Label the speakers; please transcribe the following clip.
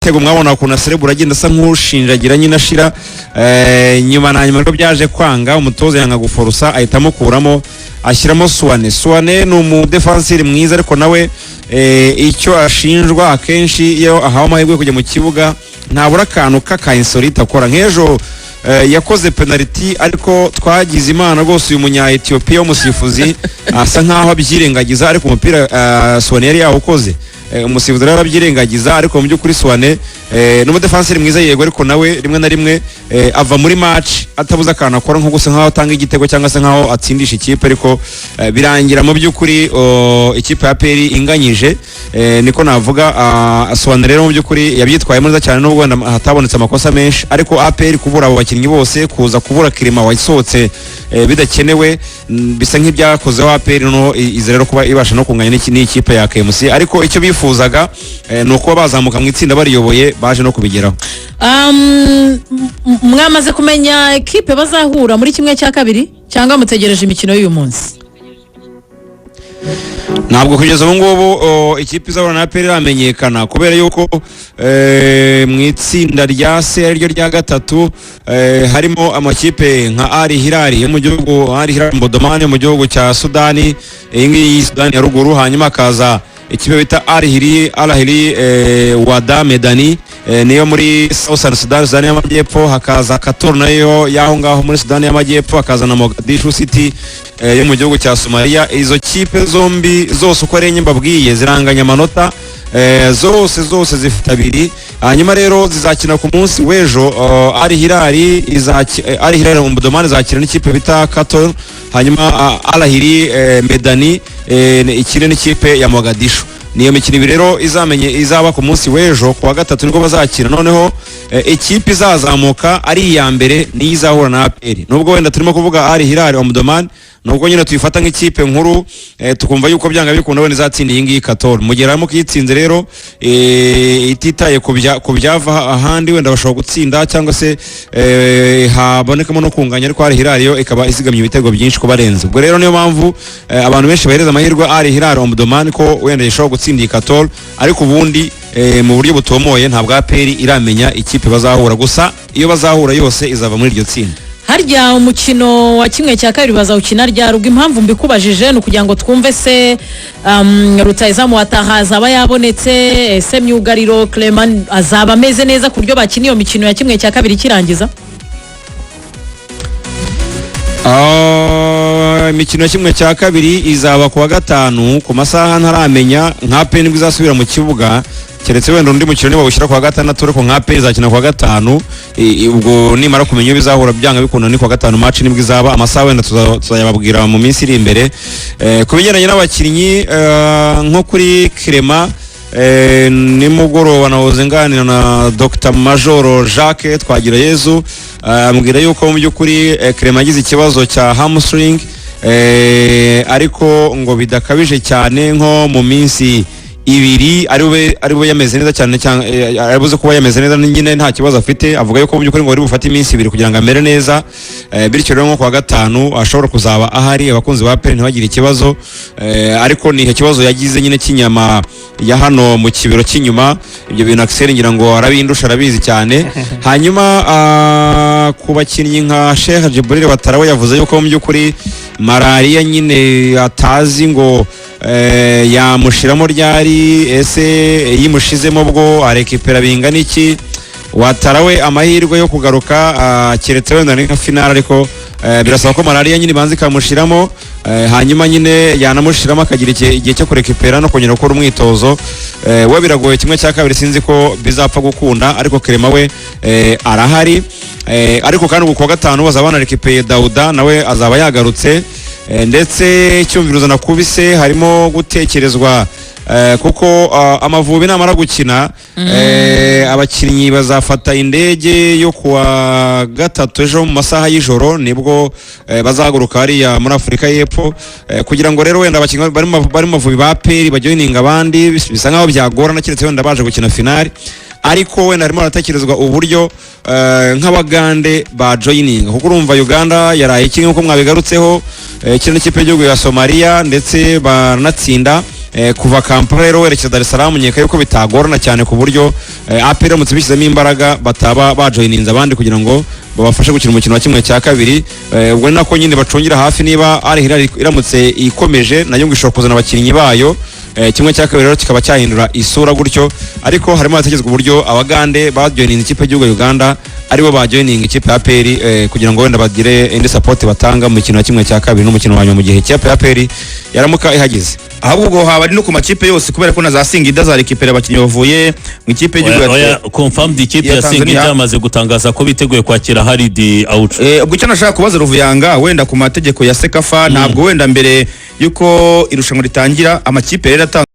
Speaker 1: igitego. Mwabona ukuntu aserebura, agenda asa nk'ushinjagira nyine ashira. Nyuma na nyuma rero byaje kwanga, umutoza yanga guforosa, ahita amukuramo, ashyiramo Suwane. Suwane ni umudefanseri mwiza, ariko nawe icyo ashinjwa akenshi, iyo ahawe amahirwe yo kujya mu kibuga, ntabura akantu k'aka insolite akora. Nk'ejo yakoze penaliti, ariko twagize Imana rwose, uyu munya Ethiopia w'umusifuzi asa nkaho abyirengagiza, ariko umupira Suwane yari yawukoze. Umusifuzi rero arabyirengagiza, ariko mu by'ukuri Suwane ni umudefanseri mwiza yego, ariko nawe rimwe na rimwe ava muri match atabuze akantu akora, nko gusa nkaho atanga igitego cyangwa se nkaho atsindisha ikipe, ariko birangira mu by'ukuri ikipe ya APR inganyije, niko navuga. Suwane rero mu by'ukuri yabyitwayemo neza cyane, nubwo wenda hatabonetse amakosa menshi, ariko APR kubura abo bakinnyi bose, kuza kubura Kirima wasohotse bidakenewe, bisa nk'ibyakozeho APR. Noneho iza rero kuba ibasha no kunganya n'ikipe ya KMC, ariko icyo bifuzaga ni ukuba bazamuka mu itsinda bariyoboye, baje no kubigeraho.
Speaker 2: Mwamaze kumenya ekipe bazahura muri 1/2, cyangwa mutegereje imikino y'uyu munsi?
Speaker 1: Ntabwo kugeza ubu ngubu ikipe izahura na APR iramenyekana, kubera yuko mu itsinda rya C, ariryo rya gatatu, harimo amakipe nka Al Hilal yo mu gihugu, Al Hilal Omdurman yo mu gihugu cya Sudani, iyi ngiyi Sudani ya ruguru, hanyuma hakaza ikipe bita Al Ahly, Al Ahly Wad Medani, niyo muri Southern Sudan, Sudani y'Amajyepfo, hakaza Kator nayo y'aho ngaho muri Sudani y'Amajyepfo, hakaza na Mogadishu City yo mu gihugu cya Somalia. Izo kipe zombi zose uko ari enye mbabwiye ziranganya amanota, zose zose zifite abiri. Hanyuma rero zizakina ku munsi w'ejo. Al Hilal Al Hilal Omdurman izakina n'ikipe bita Kator, hanyuma Al Ahly Medani ikine n'ikipe ya Mogadishu. Niyo mikino ibiri rero izamenye izaba ku munsi w'ejo, ku wa gatatu nibwo bazakina. Noneho ikipe izazamuka ari iya mbere niyo izahura na APR. Nubwo wenda turimo kuvuga Al Hilal Omdurman, nubwo nyine tuyifata nk'ikipe nkuru, tukumva yuko byanga bikunda wenda izatsinda iyi ngiyi Kator. Mu gihe ramuka iyitsinze rero, ititaye ku byava ahandi, wenda bashobora gutsinda cyangwa se habonekamo no kunganya, ariko Al Hilal yo ikaba izigamye ibitego byinshi kubarenza. Ubwo rero niyo mpamvu abantu benshi bahereza amahirwe Al Hilal Omdurman ko wenda ishobora gutsinda iyi Kator, ariko ubundi mu buryo butomoye ntabwo APR iramenya ikipe bazahura. Gusa iyo bazahura yose izava muri iryo tsinda.
Speaker 2: Harya umukino wa 1/2 bazawukina ryari? Ubwo impamvu mbikubajije ni ukugira ngo twumve se rutahizamu wataha azaba yabonetse, ese myugariro Clement azaba ameze neza ku buryo bakina iyo mikino ya 1/2 ikirangiza?
Speaker 1: Imikino ya 1/2 izaba ku wa gatanu ku masaha ntaramenya. Nka APR nibwo izasubira mu kibuga, keretse wenda undi mukino niba ku wa gatandatu, ariko nka APR izakina ku wa gatanu. Ubwo nimara kumenya iyo bizahura, byanga bikunda ni ku wa gatanu match nibwo izaba. Amasaha wenda tuzayababwira mu minsi iri imbere. Ku bigendanye n'abakinnyi, nko kuri Clement, nimugoroba nahoze nganira na Dr Major Jacques Twagirayezu, ambwira yuko mu by'ukuri Clement yagize ikibazo cya hamstring, ariko ngo bidakabije cyane, nko mu minsi 2 ari bube yameze neza cyane, cyangwa ari buze kuba yameze neza nyine, nta kibazo afite. Avuga yuko mu by'ukuri ngo ari bufate iminsi 2 kugira ngo amere neza, bityo rero nko kuwa gatanu ashobora kuzaba ahari, abakunzi ba APR ntibagire ikibazo. Ariko ni icyo kibazo yagize nyine cy'inyama ya hano mu kibero cy'inyuma. Ibyo bintu Axel ngira ngo arabindusha, arabizi cyane. Hanyuma ku bakinnyi nka Sheikh Djibril Ouattara, we yavuze yuko mu by'ukuri malariya nyine atazi ngo yamushiramo ryari, ese yimushizemo bwo arekipera bingana iki. Ouattara we amahirwe yo kugaruka, keretse wenda ni nka finale, ariko birasaba ko malariya nyine ibanza ikamushiramo, hanyuma nyine yanamushiramo akagira igihe cyo kurekipera no kongera gukora umwitozo. We biragoye, 1/2 sinzi ko bizapfa gukunda, ariko Clement we arahari. Ariko kandi ubu kuwa gatanu bazaba banarekipeye Dauda, nawe azaba yagarutse. Ndetse icyumviruzo nakubise harimo gutekerezwa, kuko Amavubi namara gukina, abakinnyi bazafata indege yo kuwa gatatu ejo mu masaha y'ijoro, nibwo bazahaguruka hariya muri Afurika y'Epfo, kugira ngo rero wenda abakinnyi bari mu Mavubi ba APR bajoininga abandi bisa nkaho byagorana, keretse wenda baje gukina finali. Ariko wenda harimo haratekerezwa uburyo nk'Abagande ba joininga, kuko urumva Uganda yaraye kimwe nk'uko mwabigarutseho, ikina n'ikipe y'igihugu ya Somalia ndetse baranatsinda. Kuva Kampala rero werekeza Dar es Salaam, nkeka yuko bitagorana cyane, ku buryo APR iramutse bishyizemo imbaraga bataba bajoyininze abandi kugira ngo babafashe gukina umukino wa 1/2. Ubwo ni nako nyine bacungira hafi niba Al Hilal iramutse ikomeje, nayo ngo ishobora kuzana abakinnyi bayo. 1/2 rero kikaba cyahindura isura gutyo, ariko harimo hatekerezwa uburyo Abagande bajoyininze ikipe y'igihugu ya Uganda aribo bajoyininga ikipe ya APR, kugira ngo wenda bagire indi support batanga mu mukino wa 1/2 n'umukino wa nyuma, mu gihe ikipe ya APR yaramuka ihageze.
Speaker 3: Ahubwo ubwo haba ari no ku makipe yose, kubera ko na za Singida zarekipera abakinnyi bavuye mu ikipe y'igihugu
Speaker 4: Oya, oya, confirmed, ikipe
Speaker 3: ya
Speaker 4: ya
Speaker 3: Tanzania.
Speaker 4: Singida yamaze gutangaza ko biteguye kwakira Khalid Aucho.
Speaker 3: Ubwo icyo nashaka kubaza Ruvuyanga, wenda ku mategeko ya CECAFA, ntabwo wenda mbere y'uko irushanwa ritangira amakipe rero atanga